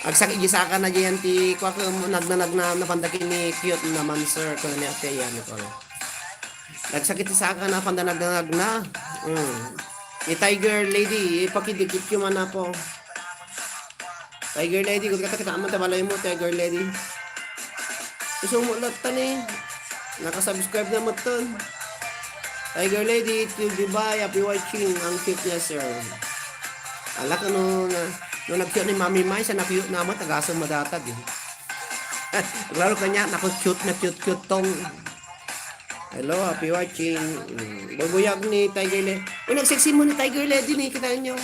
Agsakit di sa akan na diyan ti, kwa ko, nagna-, nagna-, napanda ken ni cute naman, sir, ko ni ate yan, ko. Nagsakit di sa akan na, panda nagna-, nagna. Mm. Ni Tiger Lady, ipakidikit ko man, Apo. Tiger Lady, kung kata kita man, tabalay mo, Tiger Lady. Gusto mo lahat, tani? Nakasubscribe na mo, ton. Tiger Lady, it will be by, happy watching, ang cute niya, sir. Ala ka, no, na, no, nag-cute ni Mami Mai, sa na-cute naman, tagasang madatag, eh. Klaro kanya, naku, cute na cute, cute tong. Hello, happy watching. Mm, bubuyag ni Tiger Lady. Uy, nagsexy mo ni Tiger Lady, ni, kita nyo.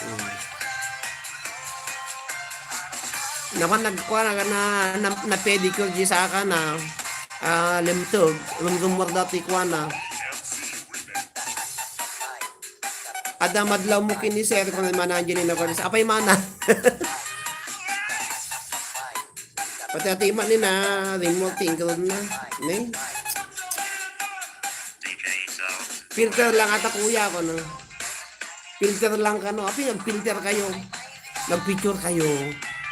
Mm. Naman nagkuha na, na, na, na pedicure di sa akan na, ah, limtog, lumgumor dati kuha na. Ada madlaw mo kini, sir, kung mana Angelina Cortez. Apay mana? Pati ati man ni na, remote tingkod na. Ni? Filter lang ata, kuya, ko, no? Filter lang kano. Api, nag-filter kayo. Nag-picture kayo.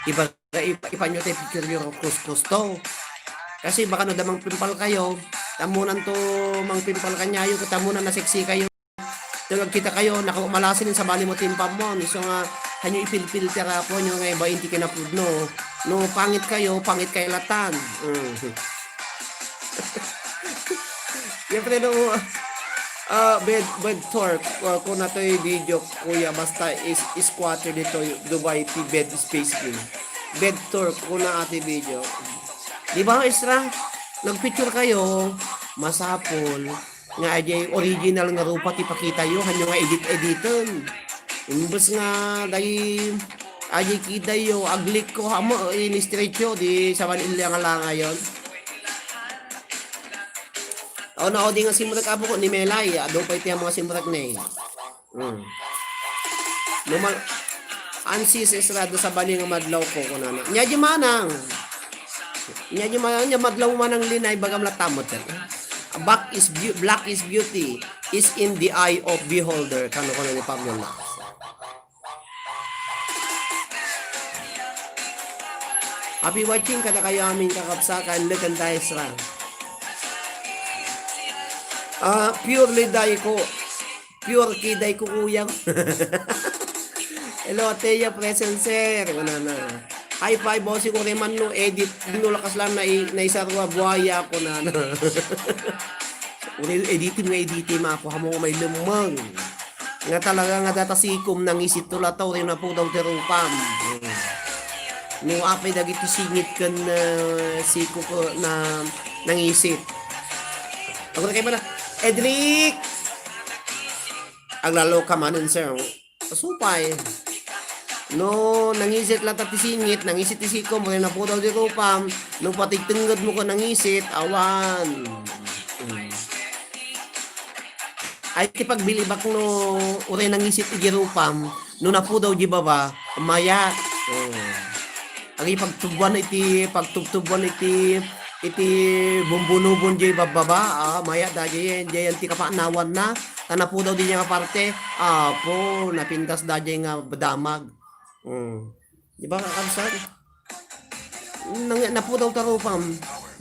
Iba, iba, iba nyo tayo picture yung kuskus to. Kasi baka no damang pimpal kayo, tamunan to mang pimpal kanyayo, tamunan na sexy kayo. Tulad kita kayo, naku, malasin sa bali mo timpam mo. So nga, hanyo ipilpilter po nyo nga iba inti kinapudno. No, pangit kayo, pangit kayo latan. Mm. Siyempre, no, Ah, bed, bed tour, ah, kuna toy video, kuya, basta is, squatter ditoy Dubai ti bed space ni. Bed tour, kuna ati video. Di ba, Ezra? Nagpicture kayo, masapol. Nga, ajay original nga rupa ti pakitayo, hanyo nga edit-editen. Imbes nga, day, ajay kidayo, aglik ko, hamo, in-stretch yo, di sa Manila nga langayon. O, na, o, di nga simrek, apo ko, ni Melay, adu pa iti mga simrek ni. Hmm. Numal, ansi si Ezra, adu sa bali nga madlaw ko, kunana. Nya di manang. Nya di manang, nya madlaw manang linay, bagam la tamot. Black is, beau- black is beauty is in the eye of beholder. Kano, kano ni Pablo Lacks. Happy watching kadakayo amin, kakabsat, and look and dice ra. Ah, purely day ko. Pure kiday ko, kuya. Hello, Ateya, present, sir. Wala na. High five, bossing, ko man no edit, no lakas lang na, naisarwa, buhaya ako na. Uri, editim nga editim ako, hamo may lumang. Nga talaga nga data sikom, nangisit to lataw, rin na po daw ti rupam. No, apay dagiti singit ken, ah, siko ko na nangisit. Ako na kayo pala, Edric! Aglalo ka manen, sir. Supay. No, nangisit lata ti singit, nangisit ti sikom, rin na po daw ti rupam, no, patigtenged mo ko nangisit, awan. Mm. Ay, ti pagbilibak no, uray nangisit iti rupam, no napudaw di baba, mayat. Oh. Agi pagtubuan iti, pagtubtubuan iti, iti bumbunubon di bababa, ah, mayat da di, di yan ti kapanawan na, ta napudaw di nga parte, apo, napintas da di nga damag. Mm. Di ba, kakabsat? Nang, napudaw ta rupam.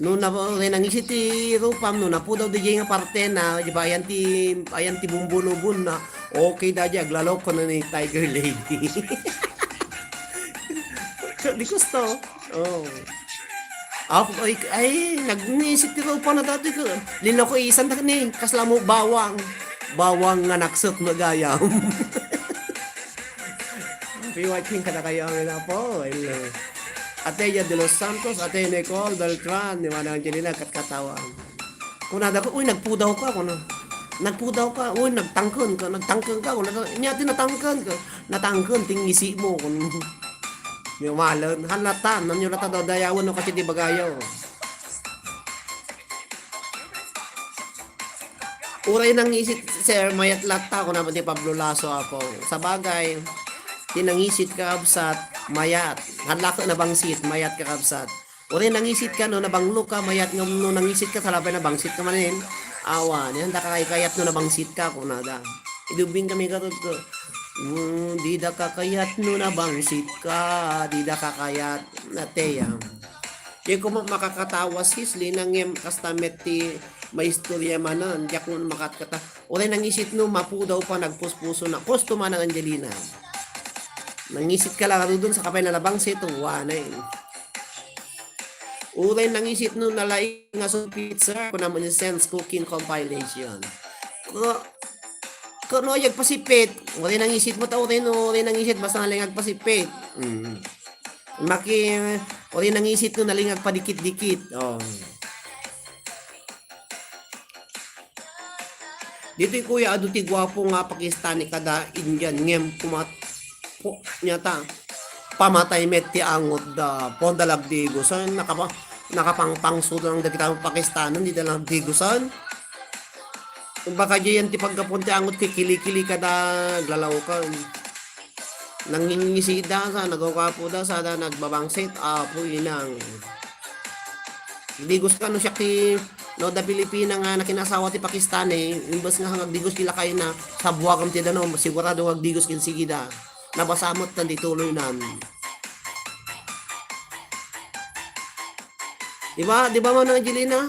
No na, nangisit ti rupam, no napudaw di nga parte na, di ba, ayan ti, ayan ti bumbunubon na. Okay da di, aglalok ko na ni Tiger Lady. Di gusto. Oh. Ako, ay, ay, nagnisit ti rupam na dati ko. Linaw ko isan na ni, kasla mo bawang. Bawang nga naksot no gayam. Happy watching kadakayo amin, apo. Hello. Ateya de los Santos, Ate Nicole Beltran, ni Manang Angelina, katkatawa. Kunada ko, "Uy, nagpudaw ka," kuno. "Nagpudaw ka, uy, nagtangken ka, nagtangken ka," kuno. Nya ti natangken ka. "Natangken ti ngisi mo," kuno. Nya malen, han lata, nanyo lata daw dayawen no kasi di bagayo. Uray nangisit, sir, mayat latta, kuna ti Pablo Lasso, apo. Sabagay, ti nangisit, kakabsat, mayat. Hadlak nabangsit, mayat, kakabsat. Uray nangisit ka, no, nabanglo ka, mayat nga no nangisit ka, salabay nabangsit ka manen. Awan, yan, da ka kayat no nabangsit ka, kunada. Idubing kami garud ko. Mm, di da ka kayat no nabangsit ka, di da ka kayat, nateya. Di ko ma-, makakatawa, sis, linang ngem kasta met ti maistorya manen, diak man makatkata. Uray nangisit no, mapudaw pa, nagpuspuso na. Kusto man ang Angelina. Nangisit ka lang, dudun sa kapay na labang seto, wanay. Uray nangisit no, nalaing nga sumipit, sir. Kuna mo ni Sense Cooking Compilation. Ko, ko no, yagpasipit. Uray nangisit mo ta, uray no, uray nangisit, basta nalaing agpasipit. Mm. Maki, uray nangisit no, nalaing agpadikit-dikit. Oh. Ditoy, kuya, adu ti guapo nga Pakistani kada Indian, ngem pumat-, pu-, nyata, pamatay met ti angot da, pon da lagdigosan, nakapa-, nakapangpangso lang dagita Pakistanan, di da lagdigosan. Baka diyan ti paggapuan ti angot, kikili-kili kada aglalawkan. Nangingisida sa, nagkakapo da, sada nagbabangsit, apo inang. Digos ka no siya ti, no, da Pilipina nga nakinasawa ti Pakistani, imbes nga agdigos ti lakay na, sa buwagam ti danum, sigurado nga agdigos ken sigida. Nabasa met tan di tuloy nan. Di ba? Di ba, Manang Angelina?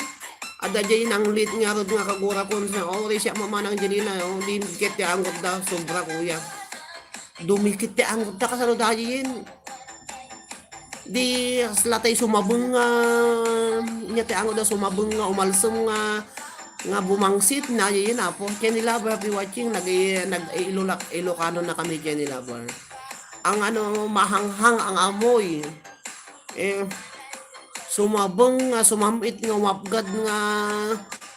Adda jay nanglit nga rod nga kagura kon sa, oh, uri siya, Manang Angelina, oh, di ket ti anggot da, sobra, kuya. Dumikit ti anggot da, kasano da jay? Di, kasla tay sumabeng nga, nya ti anggot da sumabeng nga, umalsem nga, nga bumangsit na, yun, apo. Kenny Lover, happy watching. Nag-, nag-, Ilula-, Ilocano na kami, Kenny Lover. Ang ano, mahanghang ang amoy. Eh, sumabeng nga, sumam-it nga, umapgad nga,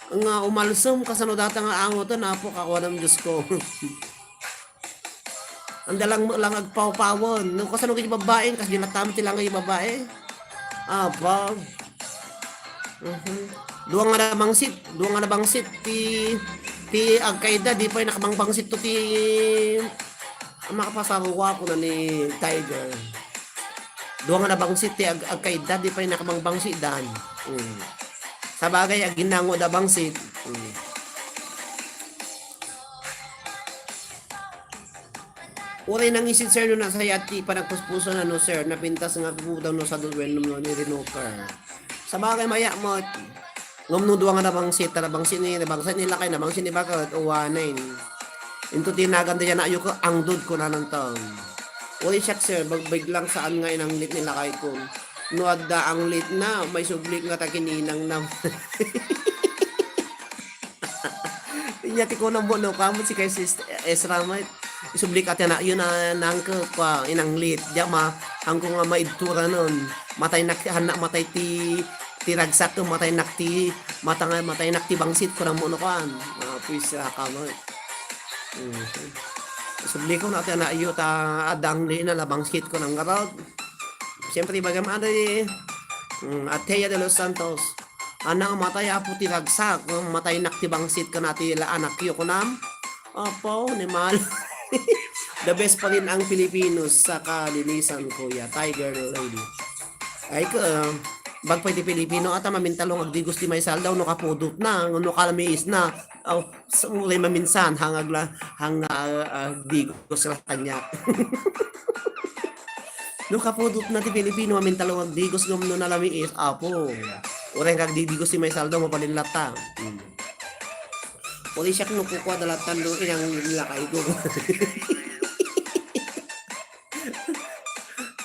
nga umalsem, kasano data nga angoten, apo, kakuanam, Diyos ko. Anda lang, lang agpawpawan. No, kasano kay babae, kas di natam ti lang nga babae. Aba. Mhm. Duwa nga nabangsit, duwa nga nabangsit ti, ti agkaida, di pay nakabangbangsit to ti, ang makapasaruwa ko na ni Tiger. Duwa nga nabangsit ti ag-, agkaida, di pay nakabangbangsit dan. Mm. Sabagay, aginango da bangsit. Mm. Uray nangisit, sir, no nasayat ti panagpuspusan, ano, sir, napintas nga kukudaw no sa duwen no ni Rinoker. Sabagay, maya mo. Ngem no duwa nga nabangsit, ta nabangsit ni, nabangsit ni lakay, nabangsit ni baket, uwanen. Into ti nagan da yan, ayo ko, angdod ko nanantam. Uray siak, sir, bagbag lang saan nga inanglit ni lakay ko. No adda anglit na, may sublik nga takininang na. Inya ti kunam mo, no, kamot si kay sis Ezra, may isublik ati na, yun na, nangke, kwa, inanglit. Diya ma, hangko nga maidtura nun. Matay nak, hana, matay ti, ti ragsak, matay nak ti, mata nga, matay nak ti bangsit, kunam mo, no, kwan. Ah, puis, ah, kamot. Mm. Isublik ko na, ati na, iyo, ta, adang di na, labangsit ko ng garod. Siyempre, bagam, ano, eh, mm, Athea de los Santos. Ana, matay, apo, ti ragsak. Matay nak ti bangsit ka na ti la anak yo, kunam. Apo, ni mal. The best pa rin ang Pilipinos sa kalinisan, kuya. Tiger lady. Ay, ka, bagpay ti Pilipino, ata mamintalong agdigos ti may saldaw, no kapudot na, no kalamiis na. Aw, sa uray maminsan, hang agla-, hang, ah, ah, digos la kaniak. No kapudot na ti Pilipino, mamintalong agdigos ngem no nalamiis, apo. Uray kagdidigos ti may saldaw, mabalin latta. Hmm. Uray siak no kukua da latta, no, inang lakay ko.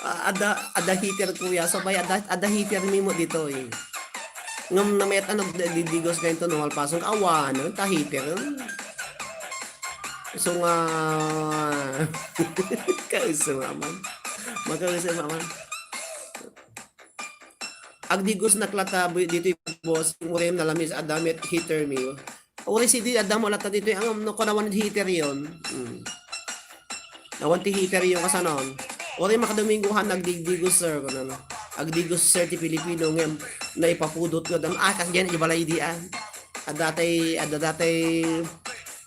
Ah, ada, ada heater, kuya. Sabay, ada, ada heater mi mo dito, eh. Ngem namet ano, di-, didigos nga ito, no, malpason ka, awan, no, ta heater, eh. So nga, kauso nga man. Makauso nga man. Agdigos na klata, bu-, dito, boss, uray nalamiis, ada met heater mi. Uray sidi, adda mo latta ditoy, ang, no, kunawan heater yon. Hmm. Awan ti heater yon, kasanon. Uray makadomingohan, agdigdigos, sir, kuno, no. Agdigos, sir, ti Pilipino, ngem, naipapudot nga dan. Ah, kas diyan, di balay di, ah. Adda tay, adda datay,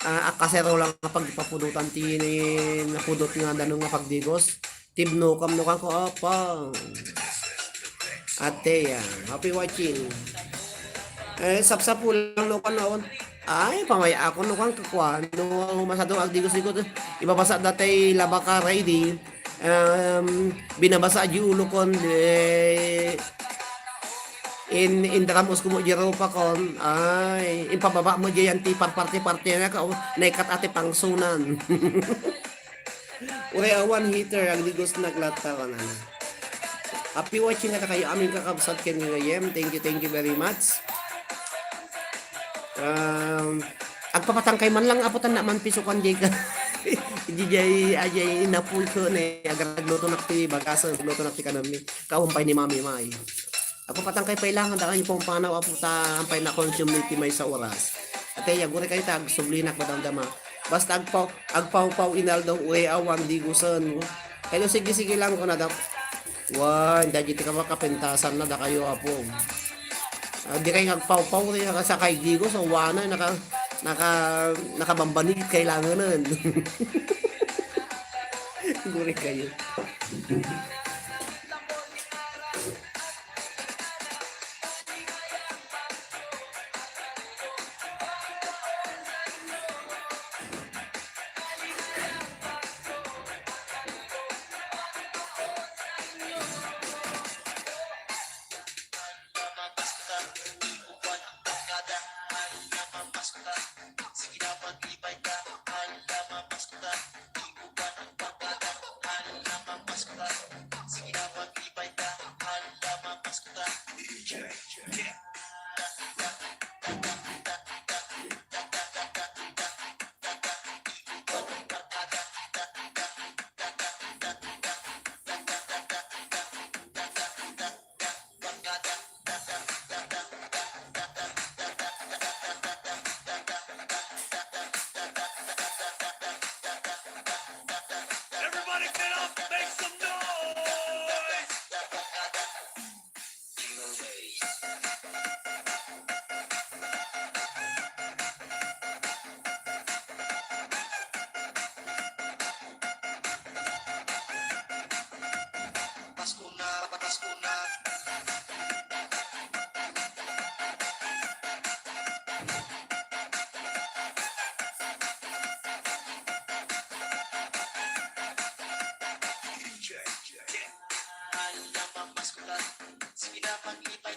ah, akaserola nga pagpapudotan ti ni-, napudot nga dano nga pagdigos. Tibnokam no kan ko, apa. Ate, ah, happy watching. Eh, sapsapo lang no kan, no. Ay, pamay ako no kan, kakwa. No, masado agdigos-digos. Ibabasa datay labaka ready. Um, binabasa di ulo kon, eh, in, in dramos ko mo di ropa kon. Ay, in pababa mo di yan ti parparte-parte na ka, oh, naikat ate pangsunan. Uray awan heater, agdigos na klata, kanana. Happy watching nga kayo, aming kakabsat ken nga gayem. Thank you, thank you very much. Um, agpapatangkay man lang, aputan na man pisukan, di ka. Di jay, ajay, inapuy ko, ne, agluto na ti bagasan, agluto na ti kanami. Kaumpay ni Mami May. Agpapatangkay pay lang, daan yung pumanaw, apo ta, ampay na consume ti maysa oras. Ate, yaguri kayo ta, agsublinak, madamdama. Basta agpaw-, agpawpaw inaldaw, uy, awan, digosan mo. Hello, sige, sige lang, kuna da. Wan, dagiti ka makapentasan na, da kayo, apo. Ah, di kayo agpawpaw, di ka sa kay digos, awana, naka, naka, nakabambanit, kailanganan. Guri kayo.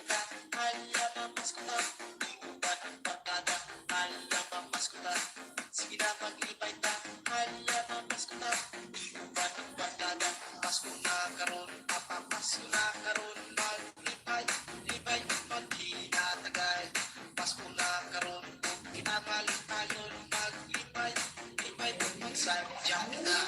Hala, mamasko ta, di ubat ang barkada. Hala, mamasko ta, sige na, maglipay ta. Hala, mamasko ta, di ubat ang barkada. Pasko na karon, papamasko na karon, maglipay, lipay, maghinatagay. Pasko na karon, kinamalipayon, maglipay, lipay, magsadya kita.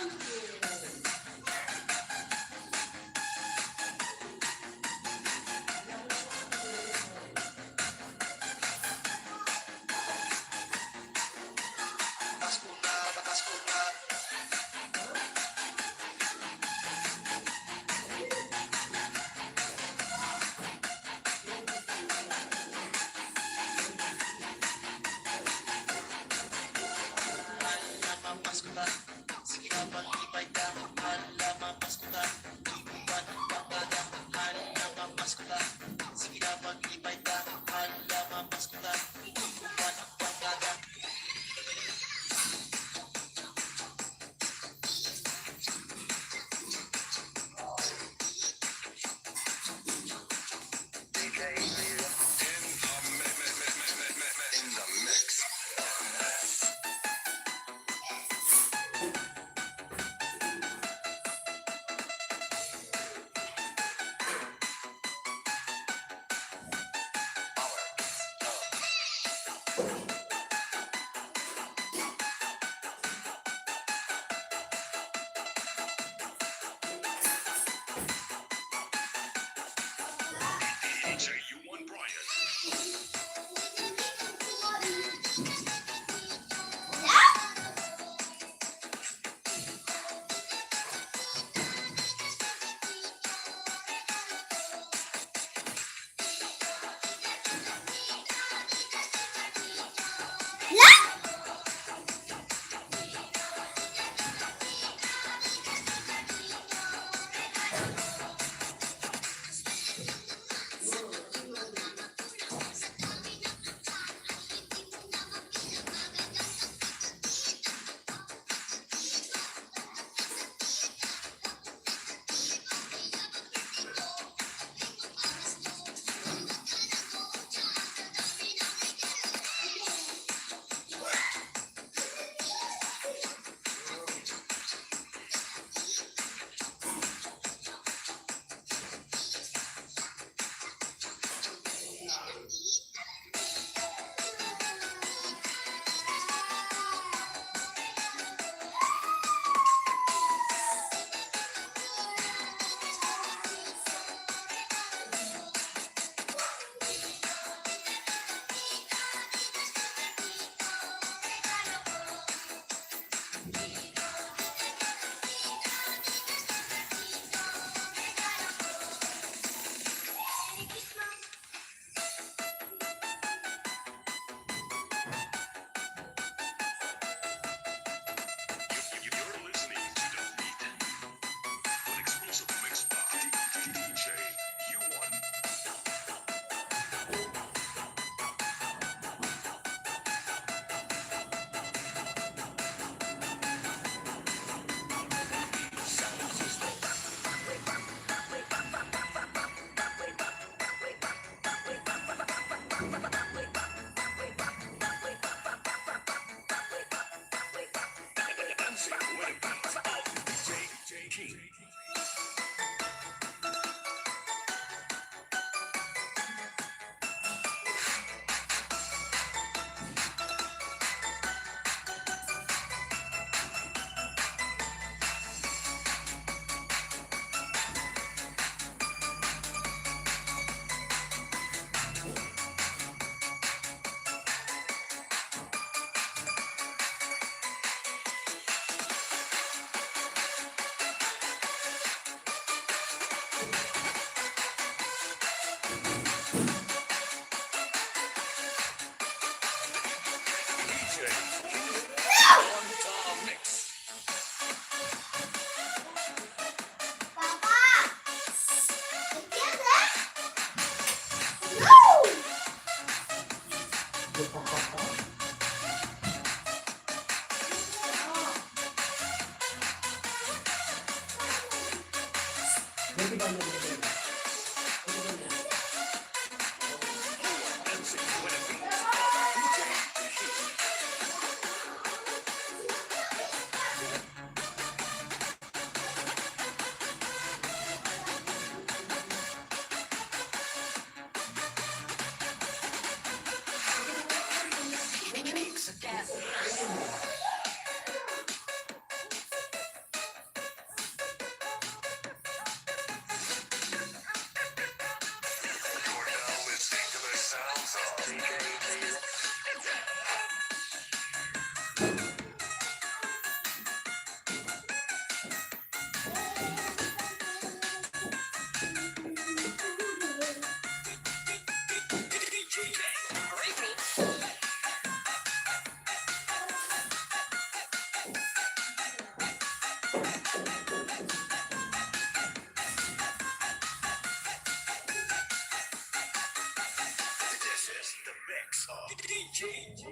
This is the mix of D J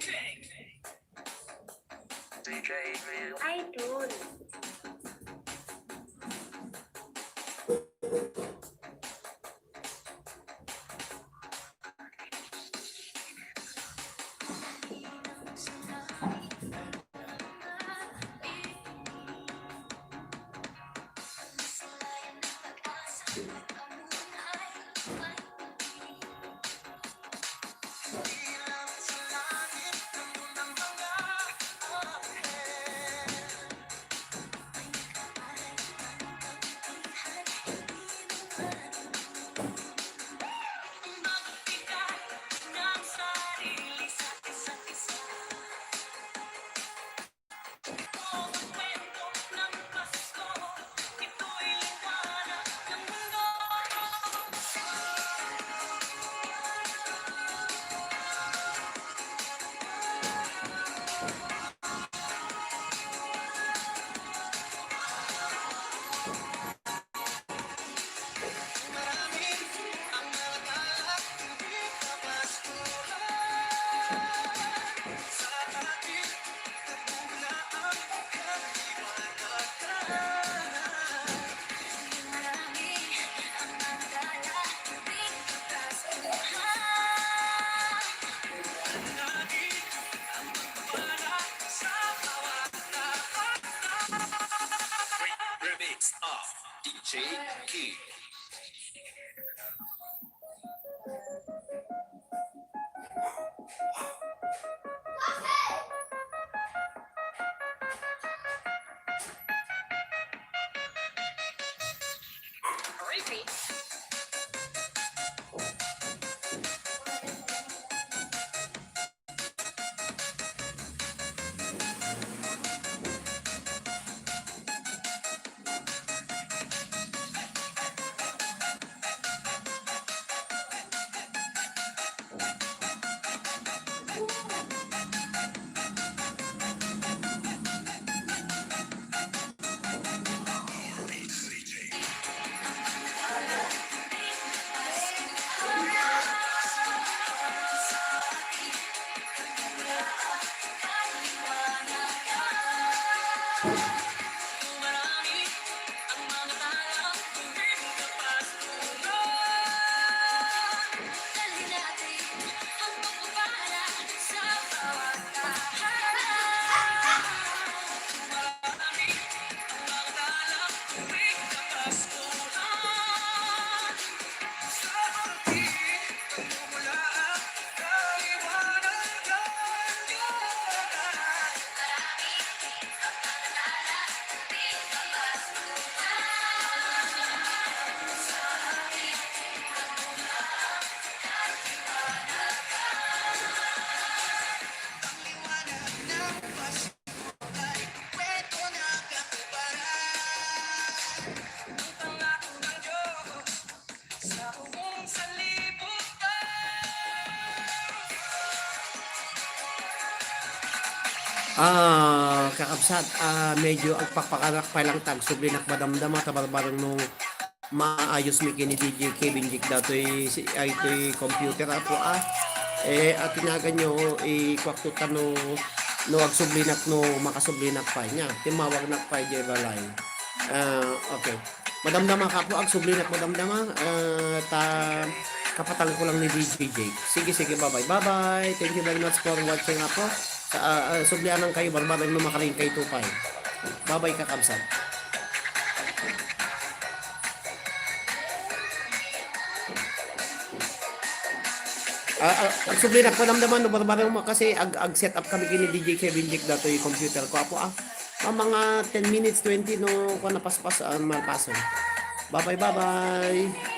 King. D J Real. Idol. Remix of D J King. Ah, kakabsat, ah, medyo agpakpakanak pay lang ta agsublinak madamdama ta barbareng no maayos mi ken ni D J Kevin Jake datoy si, ay, toy computer apo, ah. Eh, a tinaganyo, ikuakto ta no, no agsublinak, no makasublinak pay nga. Timmawagnak pay diay balay. Ah, okay. Madamdama ka apo, agsublinak madamdama. Ah, ta kapatangko lang ni D J Jake. Sige, sige, bye-bye. Bye-bye. Thank you very much for watching apo. Sa, ah, ah, sublianan kayo, barbareng no makaring kayo pay. Bye-bye, kakabsat. Ah, ah, agsublinak madamdama, no, barbareng mo, kasi ag, ag-set up kami ken ni D J Kevin Jake datoy computer ko, apo, ah. Ah, mga ten minutes, twenty, no, kung napaspas, ah, malpason. Bye-bye, bye-bye.